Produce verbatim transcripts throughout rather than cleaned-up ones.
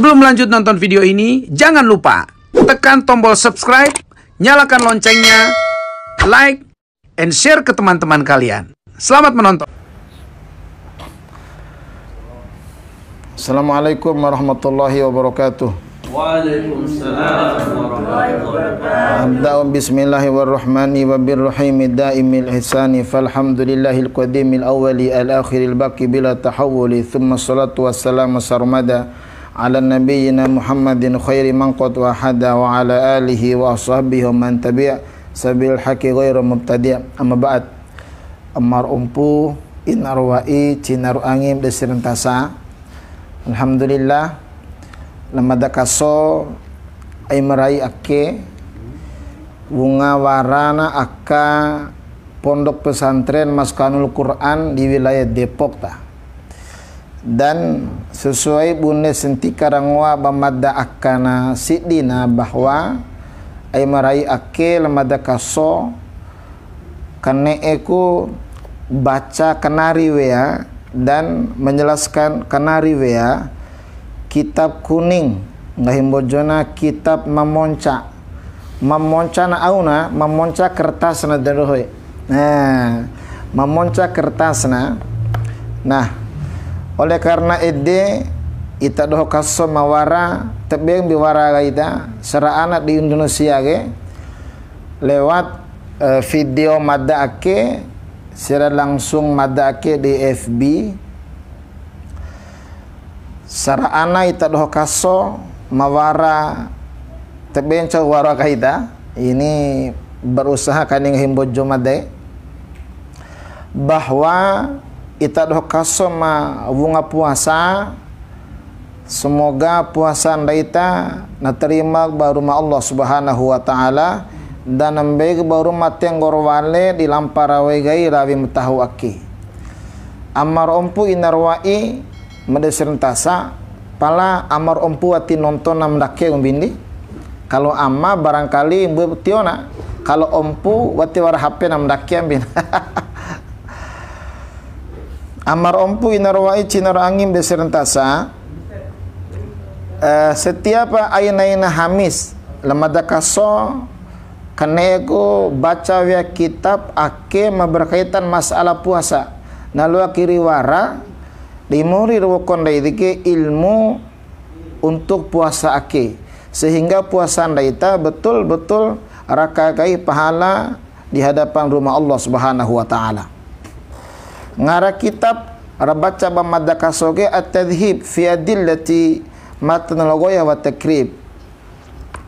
Sebelum lanjut nonton video ini, jangan lupa tekan tombol subscribe, nyalakan loncengnya, like, and share ke teman-teman kalian. Selamat menonton. Assalamualaikum warahmatullahi wabarakatuh. Waalaikumsalam warahmatullahi wabarakatuh. Abda'u bismillahi warrahmani wabirrahimi daimil ihsani falhamdulillahil qadimil awwali al akhiril baqi bila tahawuli, thumma salatu wassalamu sarmada ala nabiyyina Muhammadin khairi man qad wahada wa ala alihi wa ashabihi wa man tabi'a sabil haqqi ghairu mubtadi'. Amma ba'd. Ama ro ompu, ina ro wa'i, cina ro angi, desi ra ntasa. Alhamdulillah, la mada kaso ai marai ake wunga warana aka Pondok Pesantren Maskanul Quran di wilayah Depok ta. Dan sesuai bune santika ra ngoa ba mada akana sidina bahwa ai marai ake la mada kaso kane'eku baca kanari wea dan menjelaskan kanari wea kitab kuning, nggahi Mbojona kitab Mamonca. Mamonca na auna, mamonca kertas na de dohoe. Nah, mamonca kertas na. Nah, oleh karena ede ita doho kaso ma wara, tebeng bi wara kaita, sara'ana di Indonesia ke, lewat, eh, video mada ake, sira langsung mada ake di F B. Sara'ana ita doho kaso ma wara, tebe ncau wara kaita, ini berusaha kani nggahi Mbojo made, bahwa ita doho kaso ma wunga puasa, semoga puasa ndai ta na terima ba Ruma Allah Subhanahu wa Ta'ala, dan na mbei ba Ruma tenggor wale di lampa rawi kai rawi ma taho ake. Ama ro ompu ina ro wa'i, made serentasa, pala ama ro ompu wati nonton na ma ndake umbi ndi. Kalau ama barangkali mbui tiona, kalau ompu wati wara H P na ma ndake ambina. Ama ro ompu ina ro wa'i cina ro angi made serentasa, eh, setiap aina-aina Hamis, la mada kaso, kane'eku baca wea kitab ake ma berkaitan masalah puasa. Na loa kiri wara, di mori ro wokon ndai dike ilmu untuk puasa ake. Sehingga puasa ndai ta betul-betul raka kai pahala di hadapan Ruma Allah Subhanahu wa Ta'ala. Ngara kitab ra baca ba mada kaso ke At-Tadhib fi Adillati Matan Al-Ghayah wa Taqrib.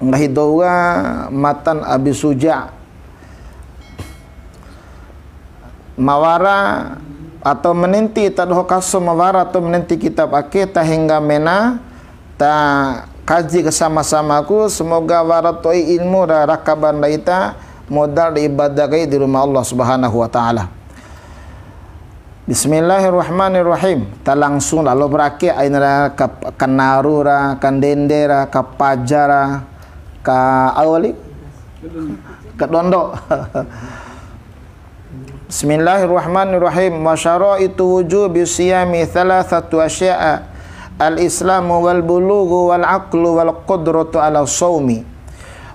Nggahi dou ka matan Abi Suja. Ma wara atau ma nenti ta doho kaso ma wara atau ma nenti kitab ake ta hengga mena ta kaji ke sama-sama ku, semoga wara to'i ilmu ra raka ba ndai ta modal di ibadah kai di Ruma Allah Subhanahu wa Ta'ala. Bismillahirrahmanirrahim. Ta langsung lalo brake aina ra ka-, kanaru ra, kandende ra, kapaja ra, ka au wali? Kadondo. Bismillahirrahmanirrahim. Wa syaraitu wujubi siyami thalathatu asya'a. Al-islamu wal bulughu wal aqlu wal qudratu ala shaumi.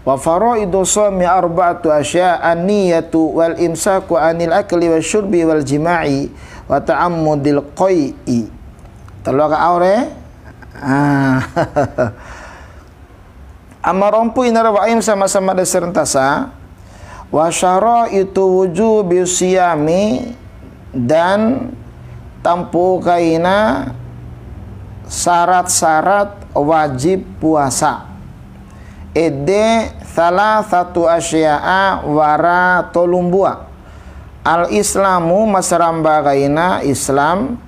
Wa faraidu shaumi arba'atu asya, an-niyatu wal imsaku anil akli wa syurbi wal jima'i wa ta'ammudil qai'i. Telu ka aure? Ah. Ama ro ompu ina ro wa'i ma sama-sama de serentasa. Wa syaraitu wujubi siyami, dan tampu'u kaina syarat-syarat wajib puasa. Ede thalathatu asya'a wara tolu mbua. Al-islamu ma saramba kaina Islam,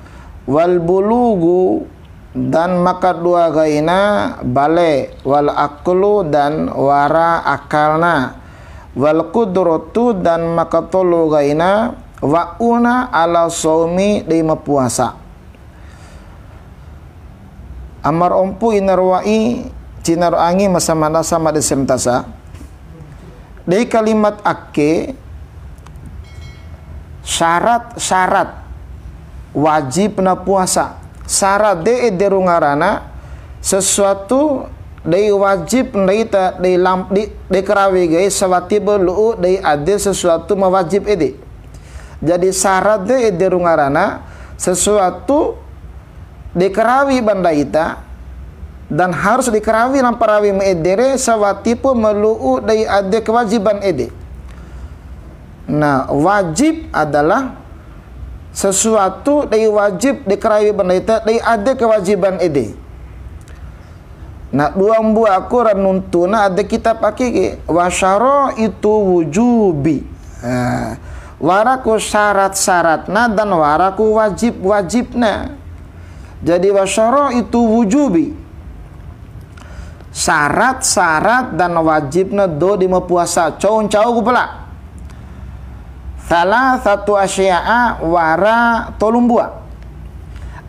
wal bulughu dan ma kadua kaina bale, wal aqlu dan wara akalna, wal qudratu dan ma katolu kaina wa'una ala shaumi dei ma puasa. Ama ro ompu ina ro wa'i cina ro angi ma sama-sama de serentasa. Dei kalimat ake syarat-syarat wajib na puasa. Syarat de ede ru ngarana Sesuatu dei wajib ndai ta dei lam-, di, dei karawi kai sawatipu lu'u dei ade sesuatu ma wajib ede. Jadi syarat de ede ru ngarana sesuatu dei karawi ba ndai ta dan harus dei karawi lampa rawi ma ede re sawatipu ma lu'u dei ade kewajiban ede. Nah, wajib adalah sesuatu dei wajib dei karawi ba ndai ta dei ade kewajiban ede. Nah, dua mbua ku ra nuntu na ade kitab ake ke, wa syaraitu wujubi. Nah, wara ku syarat-syaratna dan wara ku wajib-wajibna. Jadi, wa syaraitu wujubi. Syarat-syarat dan wajibna dou di ma puasa. Cou ncau ku pala. Salah satu asya'a wara tolu mbua.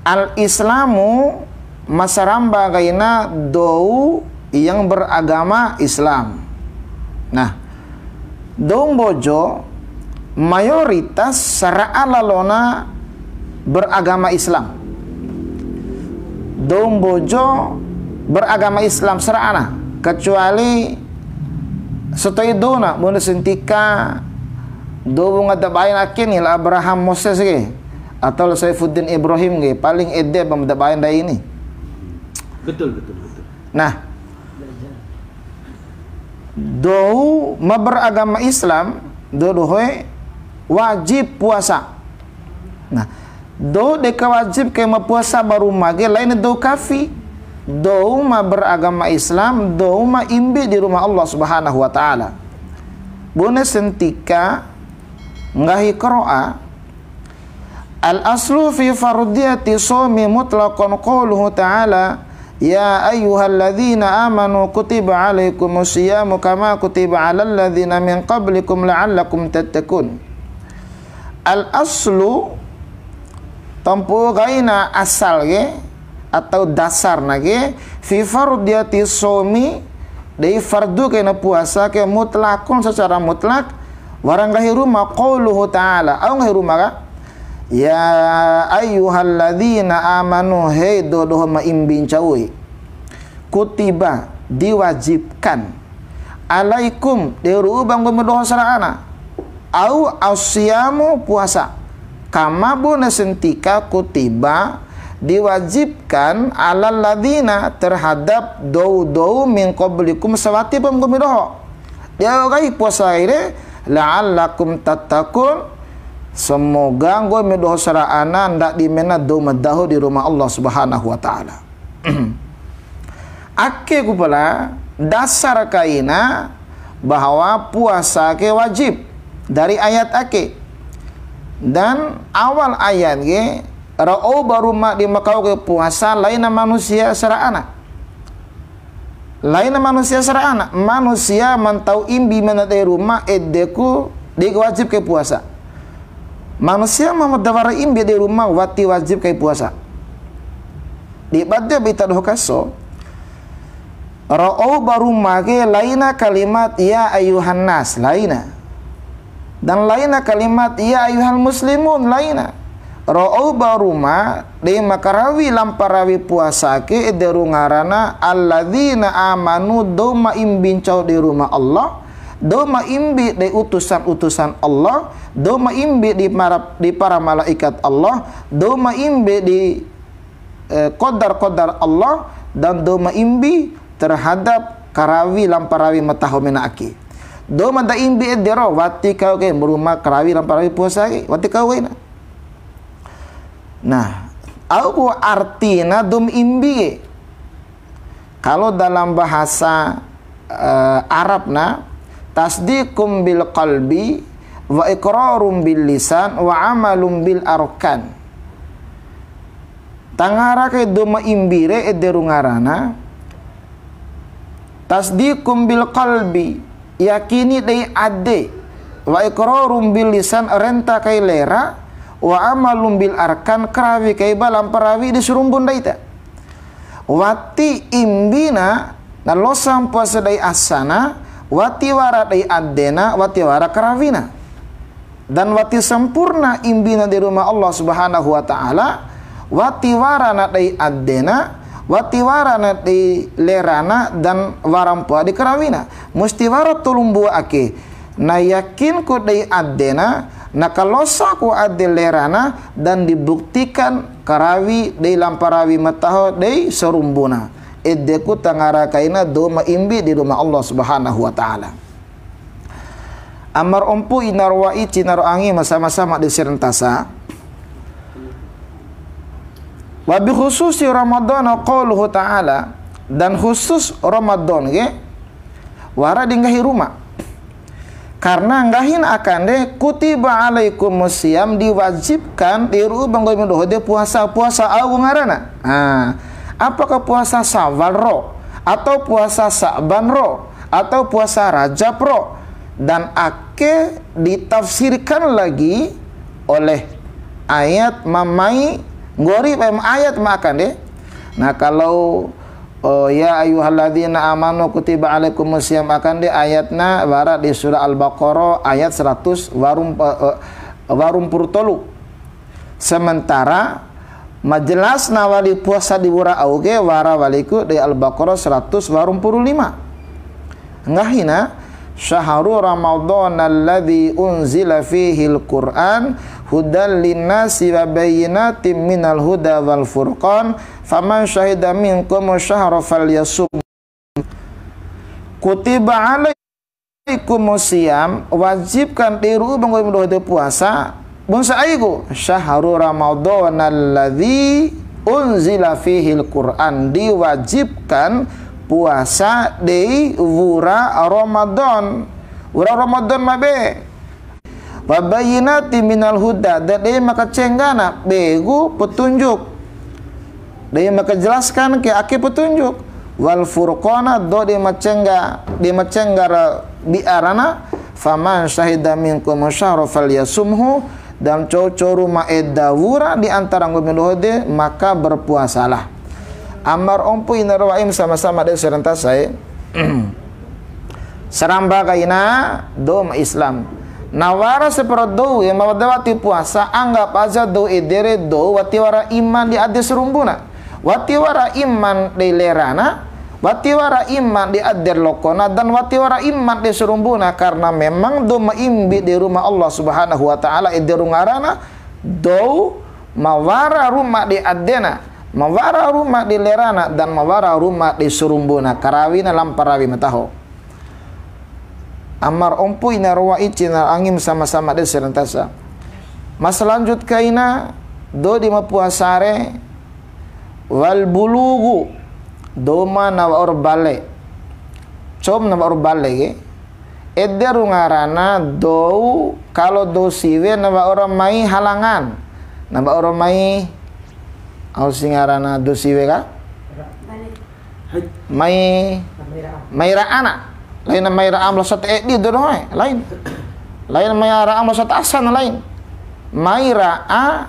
Al-Islamu ma saramba kaina dou yang beragama Islam. Nah, dou Mbojo mayoritas sara'a lalona beragama Islam. Dou Mbojo beragama Islam sara'ana, kecuali sato'i douna, bune santika dou wunga dabae ake ni la Abraham Moses ke, atau la Saifuddin Ibrahim ke, paling ede ba ma dabae ndai ni. Betul, betul, betul. Nah, dou ma beragama Islam, dou dohoe wajib puasa. Nah, dou de kawajib kai ma puasa ba ruma ke lain dou kafi. Dou ma beragama Islam, dou ma imbi di ruma Allah Subhanahu wa Ta'ala. Bune santika nggahi karo'a, al aslu fi fardiyati shaumi mutlaqan qauluhu ta'ala, "Ya ayyuhalladzina amanu kutiba alaikumus siyamu kama kutiba alal ladzina min qablikum la'allakum tattaqun." Al aslu, tampu'u kaina asal ke, atau dasarna ke, fi fardiyati shaumi, dei fardu kaina puasa ke mutlaqun secara mutlak, wara nggahi ruma qauluhu ta'ala, au nggahi ruma ka? Ya ayyuhalladzina amanu, hei dou doho ma imbi ncaui. Kutiba, diwajibkan. Alaikum, dei ru'u ba nggomi doho sara'ana. Au as-siyamu, puasa. Kama bune santika kutiba, diwajibkan, alal ladzina, terhadap dou-dou, min qablikum, sawatipu nggomi doho. Dei au kai puasa ire, la'allakum tattaqun, semoga nggomi doho sara'ana ndadi mena dou ma dahu di ruma Allah Subhanahu wa Ta'ala. Ake ku pala dasar kaina bahwa puasa ke wajib dari ayat ake. Dan awal ayat ke, ra ou ba ruma di ma kau kai puasa laina manusia sara'ana. Laina manusia sara'ana, manusia ma ntau imbi mena dei ruma ede ku dei wajib kai puasa. Manusia ma da wara imbi dei ruma wati wajib kai puasa. Di bade ba ita doho kaso, ra ou ba ruma ke laina kalimat ya ayyuhan nas, laina. Dan laina kalimat ya ayyuhal muslimun, laina. Ra ou ba ruma dei ma karawi lampa rawi puasa ke ede ru ngarana alladzina amanu, dou ma imbi ncau dei ruma Allah, dou ma imbi dei utusan-utusan Allah, dou ma imbi di mara-, di para malaikat Allah, dou ma imbi di, eh, qadar-qadar Allah, dan dou ma imbi terhadap karawi lampa rawi ma taho mena ake. Dou ma da imbi ede ro, wati kau ke ma ruma karawi lampa rawi puasa ke, wati kau kaina. Nah, au ku artina dou ma imbi ke. Kalau dalam bahasa, eh, Arab na, tasdiqum bil qalbi wa iqrarum bil lisan wa amalum bil arkan. Tangara kai dou ma imbi re ede ru ngarana, tasdiqum bil qalbi, yakini dei ade, wa iqrarum bil lisan, renta kai lera, wa amalum bil arkan, karawi kai ba lampa rawi di sarumbu ndai ta. Wati imbina, na losa mpa sia dei asana, wati wara dei adena, wati wara karawina. Dan wati sampurna imbina di ruma Allah Subhanahu wa Ta'ala, wati warana dei adena, Wati warana dei lerana dan wara mpoa dei karawina. Musti wara tolu mbua ake. Na yakinku dei adena, na kalosaku ade lerana, dan dibuktikan karawi dei lampa rawi ma taho dei sarumbuna. Edeku ta ngara kaina dou ma imbi di Ruma Allah Subhanahu wa Ta'ala. Amar ompu inar wa'i cinar angi ma sama-sama di serentasa. Wa bi khususi Ramadan qauluhu ta'ala, dan khusus Ramadan ke wara di nggahi Ruma. Karena nggahin akande kutiba alaikumus siyam, diwajibkan di ru'u ba nggomi doho de puasa, puasa au ngarana. Nah, apakah puasa Syawal ro, atau puasa Sa'ban ro, atau puasa Rajab ro? Dan ake ditafsirkan lagi oleh ayat ma mai nggori, em, ayat ma akande. Nah, kalau, oh, ya ayyuhalladzina amanu kutiba alaikumus siyam akande ayatna wara di surah Al-Baqarah ayat seratus warum, eh, eh, warum puru tolu. Sementara ma jelas na wali puasa di wura au ke wara waliku di Al-Baqarah seratus warum puru lima. Nggahina, "Syahru Ramadan alladzi unzila fihil Qur'an hudal linnasi wa bayyinatim minal huda wal furqan, faman syahida minkum syahra falyasum." Kutiba alaikumus siyam, wajibkan di ru'u ba nggomi doho de puasa. Bune sa aiku, "Syahru Ramadan alladzi unzila fihil Qur'an", diwajibkan puasa dei wura Ramadan. Wura Ramadan ma be. Wa bayyinati minal huda, dan dei maka cenggana, begu petunjuk. Dei maka jelaskan ke ake petunjuk. Wal furqana, do dei ma cengga, dei ma cengga ra biarana, faman syahida minkum syahra falyasumhu, dan cou-cou ru ma eda wura di antara nggomi doho de, maka berpuasalah. Amar ompu inar wa'im sama-sama de serentasa e. Saramba kaina dou ma Islam. Na wara sapara dou e ma wada wati puasa, anggap aja dou ede re dou wati wara iman di ade sarumbuna. Wati wara iman dei lerana, wati wara iman di ade lokona, dan wati wara iman dei sarumbuna, karena memang dou ma imbi dei Ruma Allah Subhanahu wa Ta'ala ede ru ngarana dou ma wara Ruma di adena, ma wara Ruma di lerana, dan ma wara Ruma di sarumbuna, karawina lampa rawi ma taho. Amar ompu inar wa'i cinar angim sama-sama de serentasa. Ma selanjut kaina, dou di ma puasa re, wal bulugu, dou ma na wa'ur bale. Cou ma na wa'ur bale ke. Ede ru ngarana dou, kalo dou siwe na wa'ura mai halangan. Na wa'ura mai, au si ngarana dou siwe ka? Mai, mai ra'ana. Lain mai ra'a ma losa ta edi dou doho e, lain. Lain mai ra'a ma losa ta asa na lain. Mai ra'a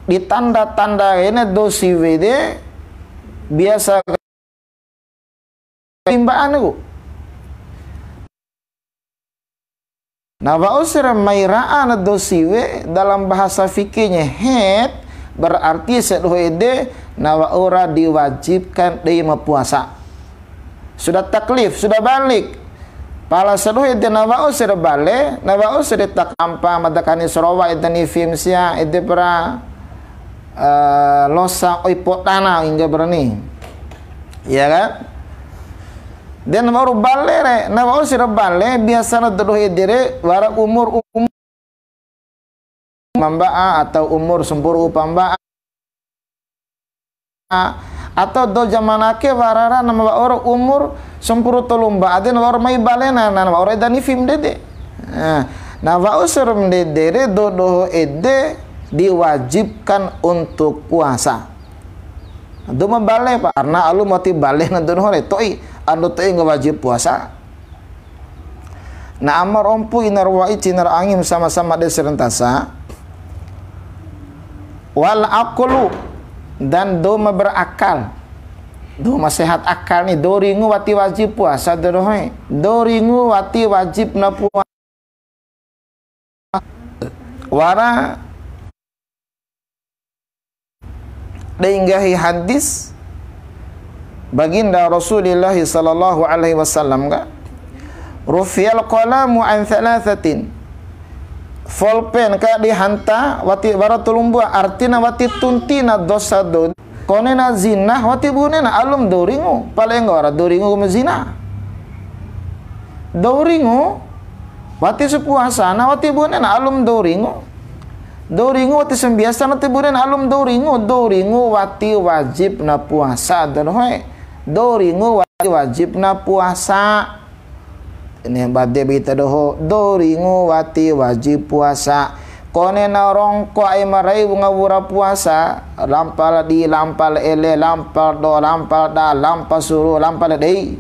di tanda-tanda ene dou siwe de biasa imbaan ku. Na wa'u sira mai ra'a na dou siwe, dalam bahasa fikihnya haid, berarti sia doho ede na wa'ura diwajibkan dei ma puasa. Sudah taklif, sudah balik. Pala sia doho ede na wa'u sira bale, na wa'u sira tak ampa ma da kani sarowa ede ni fim sia, ede pra eh, losa oi podana ingga berani. Iya kan? De na wa'ur bale re, na wa'u sira bale, biasana dou doho ede re, wara umur, umur ma mba'a atau umur sampuru upa mba'a. Atau dou jaman ake warara na ma wa'ur umur sampuru tolu mba'a de na wa'ur mai balena, na wa'ur eda ni fim ndede. Nah, na wa'u sira ma ndede re dou doho ede diwajibkan untuk puasa. Dou ma bale, Pak. Karena alu mati bale na dou doho re, to'i. Ando to'i nggak wajib puasa. Na amar ompu inar wa'i cinar angim sama-sama de serentasa. Wal aqlu, dan dou ma berakal. Dou ma sehat akal ni, dou ringu wati wajib puasa dou doho e. Dou ringu wati wajib na puasa. Wara dei nggahi hadis, Baginda Rasulillah sallallahu alaihi wasallam ka, "Rufi'al qalamu an thalathatin." Folpen ka di hanta wati wara tolu mbua, artina wati tuntina dosa dou. Konena zina wati bunena alum dou ringu, pala nggara dou ringu ma zina. Dou ringu, wati si puasa na wati bunena alum dou ringu. Dou ringu wati sambiasa na wati bunena alum dou ringu. Dou ringu wati wajib na puasa, dohoe. Dou ringu wati wajib na puasa. Ini bade bita doho, dou ringu wati wajib puasa. Konena rongko ai marai wunga wura puasa, lampa la di, lampa la ele, lampa la do, lampa la da, lampa suru, lampa la dei.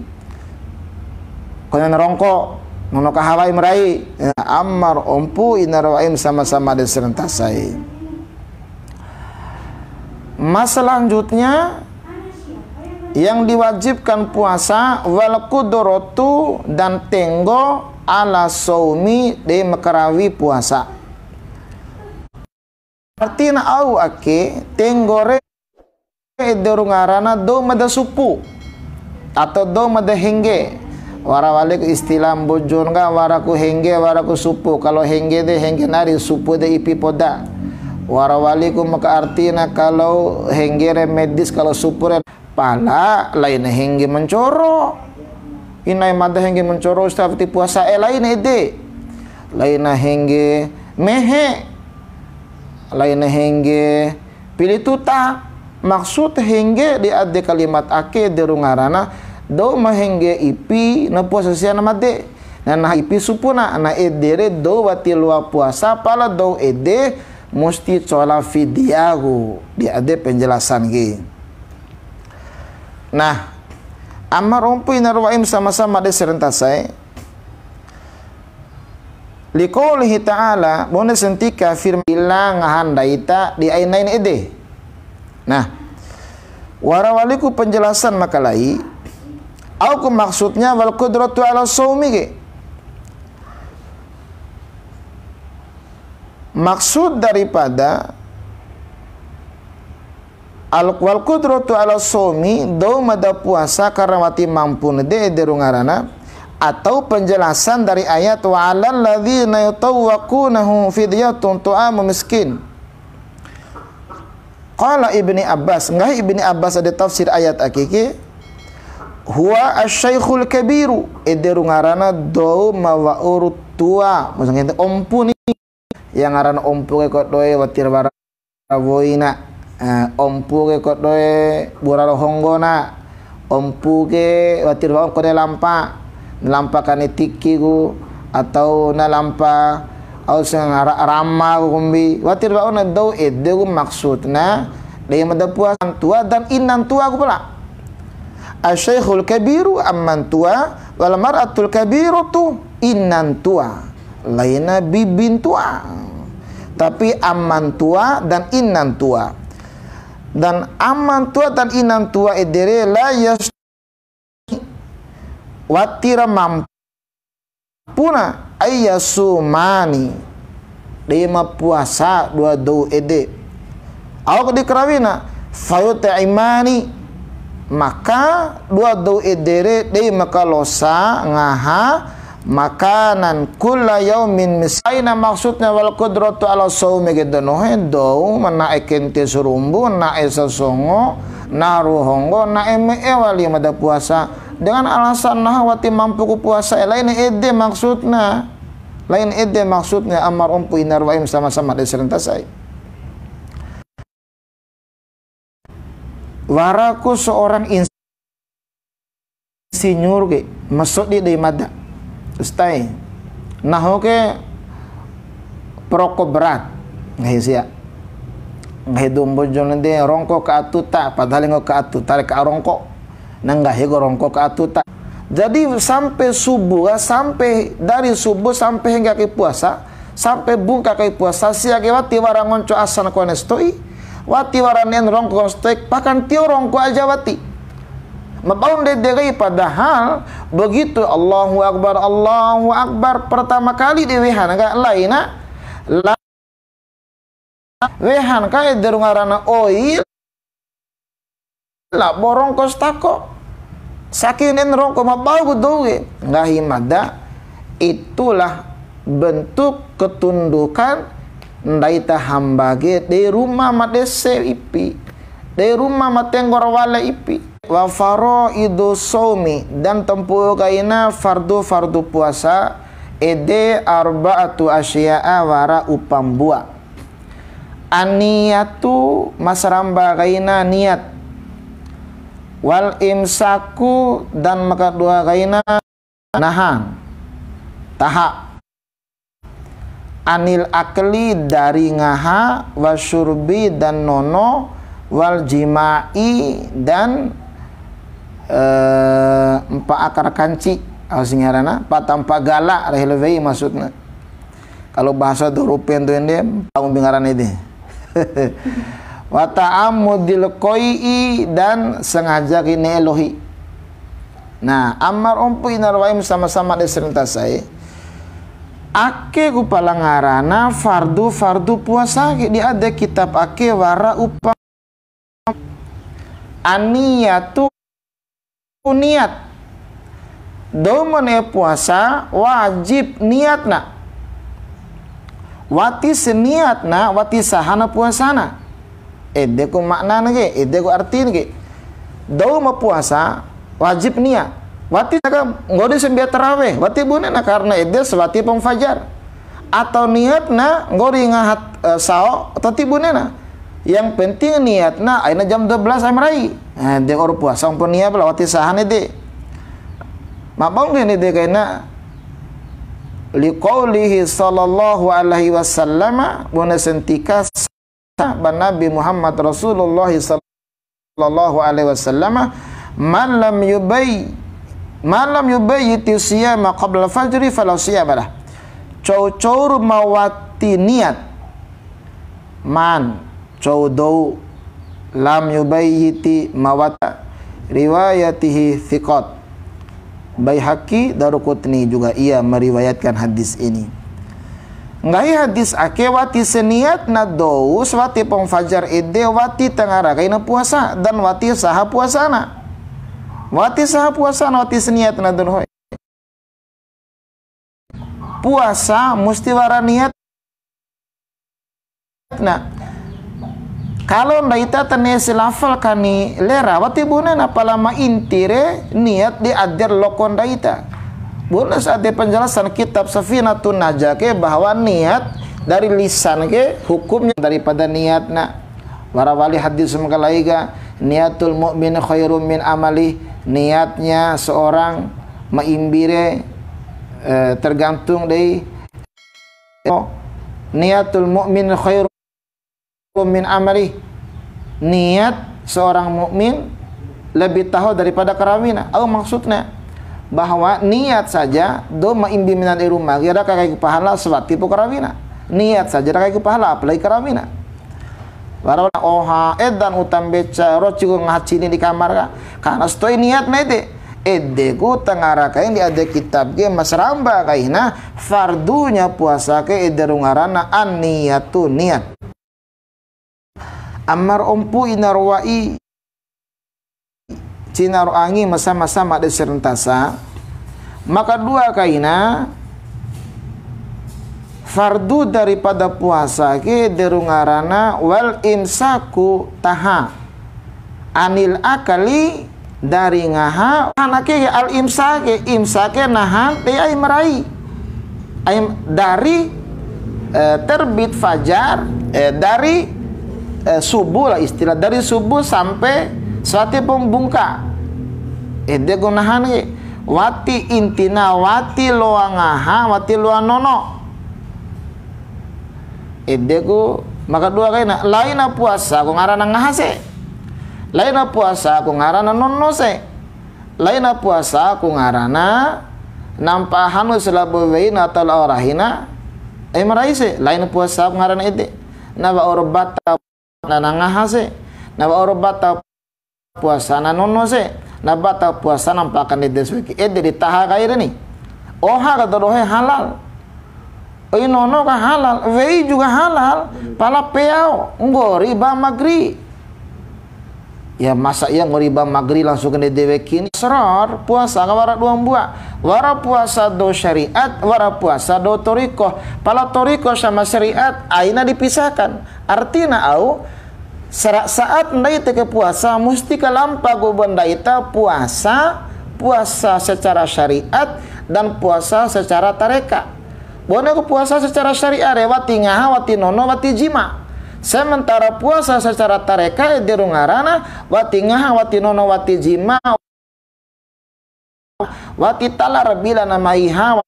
Konena rongko, nono kahawa ai marai. Ya, ama ro ompu ina ro wa'i ma sama-sama de serentasai. Mas selanjutnya, yang diwajibkan puasa, wal qudratu, dan tenggo, ala saumi, de ma karawi puasa. Artina au ake, tenggo re ede ru ngarana dou ma da supu atau dou ma da hengge. Wara waliku istilah Mbojon ka, waraku hengge, waraku supu. Kalau hengge de hengge nari, supu de ipi poda. Wara waliku maka artina kalau hengge re medis, kalau supu re pala laina hengge mancoro. Inae mada hengge mancoro, ustaz, ti puasa e laina ede. Laina hengge mehe. Laina hengge pili tuta. Maksud hengge di ade kalimat ake de ru ngarana, dou ma hengge ipi na puasa sia na made. Na naha ipi supuna, na ede re dou wati loa puasa, pala dou ede musti cola fidiaku. Di ade penjelasan ke. Nah, ama ro ompu ina ro wa'i ma sama-sama de serentasai. Liqoulihi ta'ala, bune santika firman, illa ngaha ndai ta di ainain ede. Nah, wara waliku penjelasan makalai, au ku maksudnya wal qudratu ala saumi ke. Maksud daripada al-, wal qudratu ala saumi, dou ma da puasa karena wati mampu na de ede ru ngarana, atau penjelasan dari ayat, "Wa alal ladzina yutawwaqunahu fidyatun tu'amu miskin." Qala Ibni Abbas, nggahi Ibni Abbas ade tafsir ayat ake ke, "Huwa asy-syaikhul kabiru," ede ru ngarana dou ma wa'ur tua, maksudnya ompu ni, yang ngarana ompu ke kodoe wati ra wara woina, eh, ompu ke kodoe bura ro honggona, ompu ke wati ra wa'u kone lampa, lampa kani tiki ku, atau na lampa au seng ra-, rama ku kombi, wati ra wa'u na dou ede ku maksudna, dei ma da puasa tua dan inan tua ku pala. Asy-syaikhul kabiru amman tua, wal mar'atul kabiratu inan tua. Laina bibin tua. Tapi amman tua dan inan tua. Dan amman tua dan inan tua ede re la yas-, wati ra mampu puna, ayyasumani, dei ma puasa dua dou ede. Au ku di karawina, fayut'imani, maka dua dou ede re dei ma kalosa ngaha makanan kulla yaumin mis-, aina maksudnya wal qudratu ala saumi ke donohe dou ma na'e kente sarumbu, na'e sasongo, naru honggo, na'e me'e wali ma da puasa. Dengan alasan nahu wati mampu ku puasa, eh, lain ede maksudna. Lain ede maksudna, ama ro ompu ina ro wa'i ma sama-sama de serentasai. Waraku seorang ins-, insinyur ke, ma sodi dei mada. Ustai. Nahu ke perokok berat. Nggahi sia. Nggahi dou Mbojo nde rongko ka atuta, padahal nggahi ka atuta re ka rongko. Na nggahi ku rongko ka atuta. Jadi sampe subuh, sampe dari subuh sampe hengga kai puasa, sampe bungka kai puasa, sia ke wati wara ngonco asa na kone sato'i, wati wara ne'en rongko sato'i, bahkan tio rongko aja wati. Ma bau ndede kai, padahal begitu Allahu Akbar, Allahu Akbar, pertama kali di wehana ka laina, la-, wehan ka ede ru ngarana oi, labo rongko satako. Saking den rongko ma bau ku dou ke, nggahi mada, itulah bentuk ketundukan ndai ta hamba ke, dei ruma ma dese ipi, dei ruma ma tenggor wale ipi. Wa faraidu shaumi, dan tampu'u kaina fardu-fardu puasa, ede arba'atu asya'a, wara upa mbua. An-niyatu, ma saramba kaina niat. Wal imsaku, dan ma kadua kaina nahan, taha. Anil akli, dari ngaha, wa syurbi, dan nono, wal jima'i, dan, eh, mpa'a kara kanci, au si ngarana, mpa'a tampa gala, rahi lewei maksudna. Kalau bahasa dou rupen tu ende, mpa'a umbi ngaran ede. Wa ta'ammudil qai'i, dan sengaja ki ne'e lohi. Nah, ama ro ompu ina ro wa'i ma sama-sama de serentasa e. Ake ku pala ngarana fardu-fardu puasa ke di ade kitab ake wara upa. An-niyatu, niat. Dou ma ne'e puasa wajib niatna. Wati si niatna, wati sahana puasana. Ede ku maknana ke, ede ku artina ke. Dou ma puasa wajib niat. Wati ka nggori sambea tarawih, wati bunena karena ede sawatipu fajar. Atau niatna nggori ngaha, eh, sao, wati bunena. Yang penting niatna aina jam dua belas ai marai. Eh, de wa'ur puasa ompu niat pala wati sahana ede. Ma bau nggahi ede kaina liqaulihi sallallahu alaihi wasallama, bune santika ba Nabi Muhammad Rasulullah sallallahu alaihi wasallam, "Man lam yubayy-, man lam yubayyiti siyama qabla fajri fala siyama lah." Cou-cou ru ma wati niat. Man, cou dou, lam yubayyiti ma wata, riwayatihi thiqat. Baihaqi, Daruqutni juga ia meriwayatkan hadis ini. Nggahi hadis ake wati si niatna dou, sawatipu fajar ede wati tangara kaina puasa, dan wati saha puasana. Wati saha puasana, wati si niatna dou doho e. Puasa musti wara niat. Nah, kalau ndai ta ta ne'e si lafal kani lera, wati bunena pala ma inti re niat di ade ro loko ndai ta. Bune si ade penjelasan kitab Safinatun Najah ke bahwa niat dari lisan ke hukumnya daripada niatna. Wara wali hadis ma kalai ka, "Niatul mu'min khairum min amalih." Niatnya seorang ma imbi re, eh, tergantung dei, oh, niatul mu'min khairum min amalih. Niat seorang mukmin lebih taho daripada karawina. Au maksudnya bahwa niat saja dou ma imbi mena di ruma, kira kakai ku pahala sawatipu karawina. Niat saja kakai ku pahala, apalagi karawina. Wara oha, edan uta mbeca, roci ku ngaha cini di kamar ka. Karena sato'i niat na ede. Ede ku tangara kain di ade kitab ke ma saramba kaina, fardunya puasa ke ede ru ngarana an-niyatu, niat. Ama ro ompu ina ro wa'i, cina ro angi ma sama-sama de serentasa. Ma kadua kaina, fardu daripada puasa ke ede ru ngarana wal imsaku, taha, anil akali, dari ngaha. Nahan ake ke al imsak ke, imsak ke nahan dei ai marai. Ai dari, eh, terbit fajar, eh, dari, eh, subuh lah istilah, dari subuh sampai sawatipu bungka. Ede ku nahan ke. Wati intina, wati loa ngaha, wati loa nono. Ede ku ma kadua kaina, laina puasa ku ngarana ngaha se. Laina puasa ku ngarana nono se. Laina puasa ku ngarana nampa hanu si labo weina atau lao rahina, e marai se. Laina puasa ku ngarana ede. Na wa'ur bata na ngaha se. Na wa'ur bata puasa na nono se, na bata puasa na mpaka ndede suki. Ede di taha kai re ni. Oha ka dodohe halal. Oi nono ka halal, wei juga halal, pala peao, nggori ba magri. Ya, masa iya nggori ba maghrib langsung kande dewekin. Asror, puasa ka wara dua mbua. Wara puasa dou syariat, wara puasa dou toriko. Pala toriko sama syariat, aina dipisahkan. Artina au, sara-, saat ndai ta ke puasa, musti kalampa ku ba ndai ta puasa, puasa secara syariat dan puasa secara tareka. Bune ku puasa secara syariat re, wati ngaha, wati nono, wati jima. Sementara puasa secara tareka ede ru ngarana, wati ngaha, wati nono, wati jima, wati talar bila na maiha,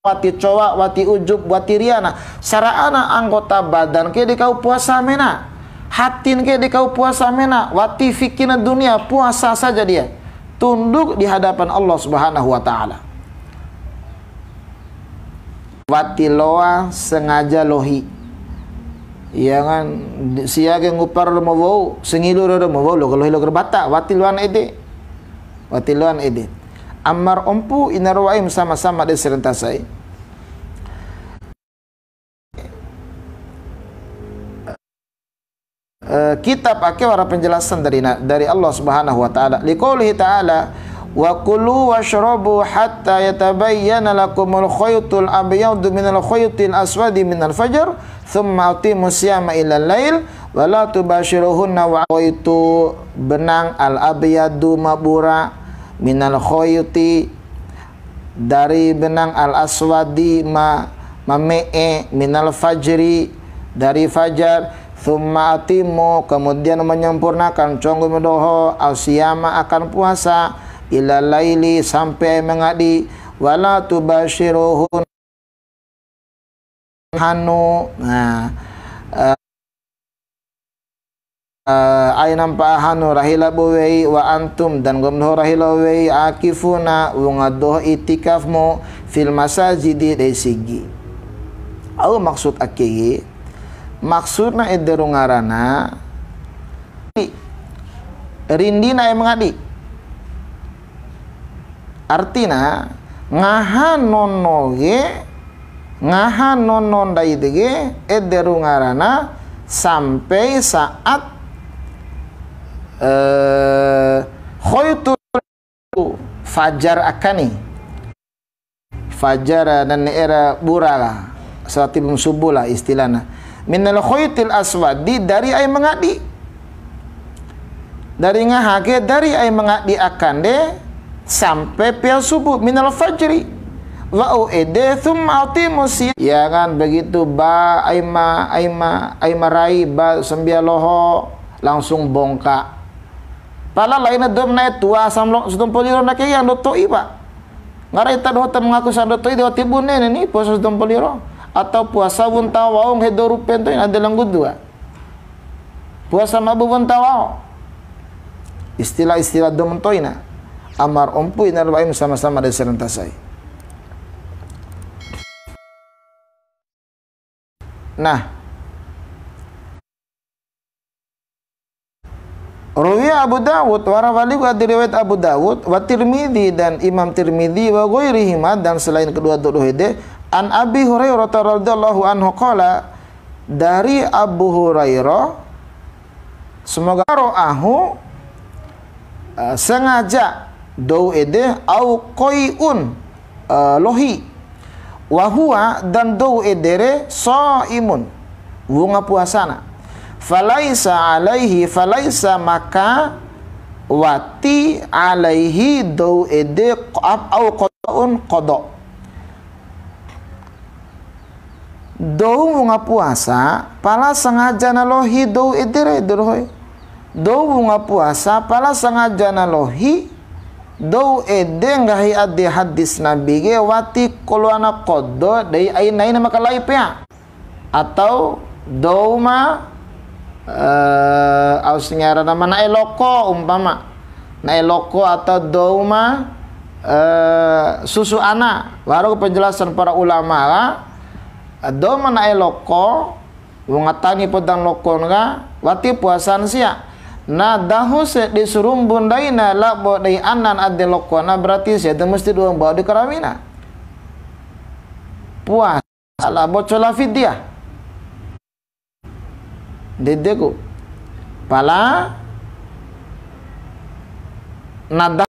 wati cowa, wati ujub, wati riana. Sara'ana anggota badan ke di kau puasa mena. Hatin ke di kau puasa mena. Wati fikirna dunia, puasa saja dia. Tunduk di hadapan Allah Subhanahu wa Ta'ala. Wati loa sengaja lohi. Iya kan, sia ke ngupa ro ma wou, sangilu ro ma wou, loa lohi loa bata, wati loan ede. Wati loan ede. Ama ro ompu, ina ro wa'i ma sama-sama de serentasai. Eh, kitab ake wara penjelasan dari na-, dari Allah Subhanahu wa Ta'ala. Liqaulihi Ta'ala, "Wa kulu washrabu hatta yatabayyana lakumul khaytul abyadu minal khaytil aswadi minal fajr, thumma atimmu siyama ilal lail, wa la tubashiruhunna wa khaytu benang al abyadu ma bura minal khayti dari benang al aswadi ma, ma me'e minal fajri dari fajar, thumma atimmu, kemudian menyempurnakan conggu mu doho, al siyama akan puasa, ila laili sampai mangadi, wala tubashiruhun hanu, nah, eh, eh, aina mpa hanu rahi labo wei, wa antum, dan nggomi doho rahi labo wei, akifuna, wunga doho itikaf mu, fil masajidi, dei sigi. Au maksud ake, maksudna ede ru ngarana, rindi na'e mangadi. Artina, ngaha nono ke, ngaha nono ndai de ke, ede ru ngarana sampai saat, eh, khoitu fajar akani. Fajar, eh, nane era bura ka, sawatibum subuh lah istilahna. Minal khoitil aswadi, dari ai mangadi. Dari ngaha ke, dari ai mangadi akande sampe pea subuh, minal fajri. Wa'u ede, thumma atimu si-, ya kan, begitu ba ai ma, ai ma, ai marai ba sambia loho, langsung bongka. Pala laina dou ma na'e tua, samlo, sadompo liro na ke yang do to'i, Pak. Ngara ita doho ta mangaku sando to'i de wati bune ni, puasa sadompo liro. Atau puasa wunta wa'u nggahi dou rupen to'i na de lenggu dua. Puasa mabu wunta wa'u. Istilah-istilah dou ma ntoina. Ama ro ompu ina ro wa'i ma sama-sama de serentasai. Nah. Rawi Abu Dawud, wara wali ku ade riwayat Abu Dawud, wa Tirmidzi dan Imam Tirmidzi, wa ghairihima dan selain kedua dou doho ede, an Abi Hurairah radhiyallahu anhu qala, dari Abu Hurairah, semoga ra'ahu, eh, sengaja dou ede, au qai'un, eh, lohi. Wa huwa, dan dou ede re, shaimun, wunga puasana. Falaisa alaihi, falaisa maka wati alaihi dou ede ap-, au qadaun qada. Dou wunga puasa, pala sengaja na lohi dou ede re, ede doho e. Dou wunga puasa, pala sengaja na lohi, dou ede nggahi ade hadis Nabi ke, wati koloana qada dei ai nai na makalai pea. Atau dou ma, eh, au si ngarana ma na'e loko umpama. Na'e loko atau dou ma, eh, susu ana. Wara ku penjelasan para ulama ka, dou ma na'e loko, wunga tani podan lokon ka, wati puasan sia. Na dahu si di sarumbu ndaina labo dei anan ade lokona, berarti sia de musti dua mbua di karawina. Puasa labo cola fidyah. Ndede ku. Pala nada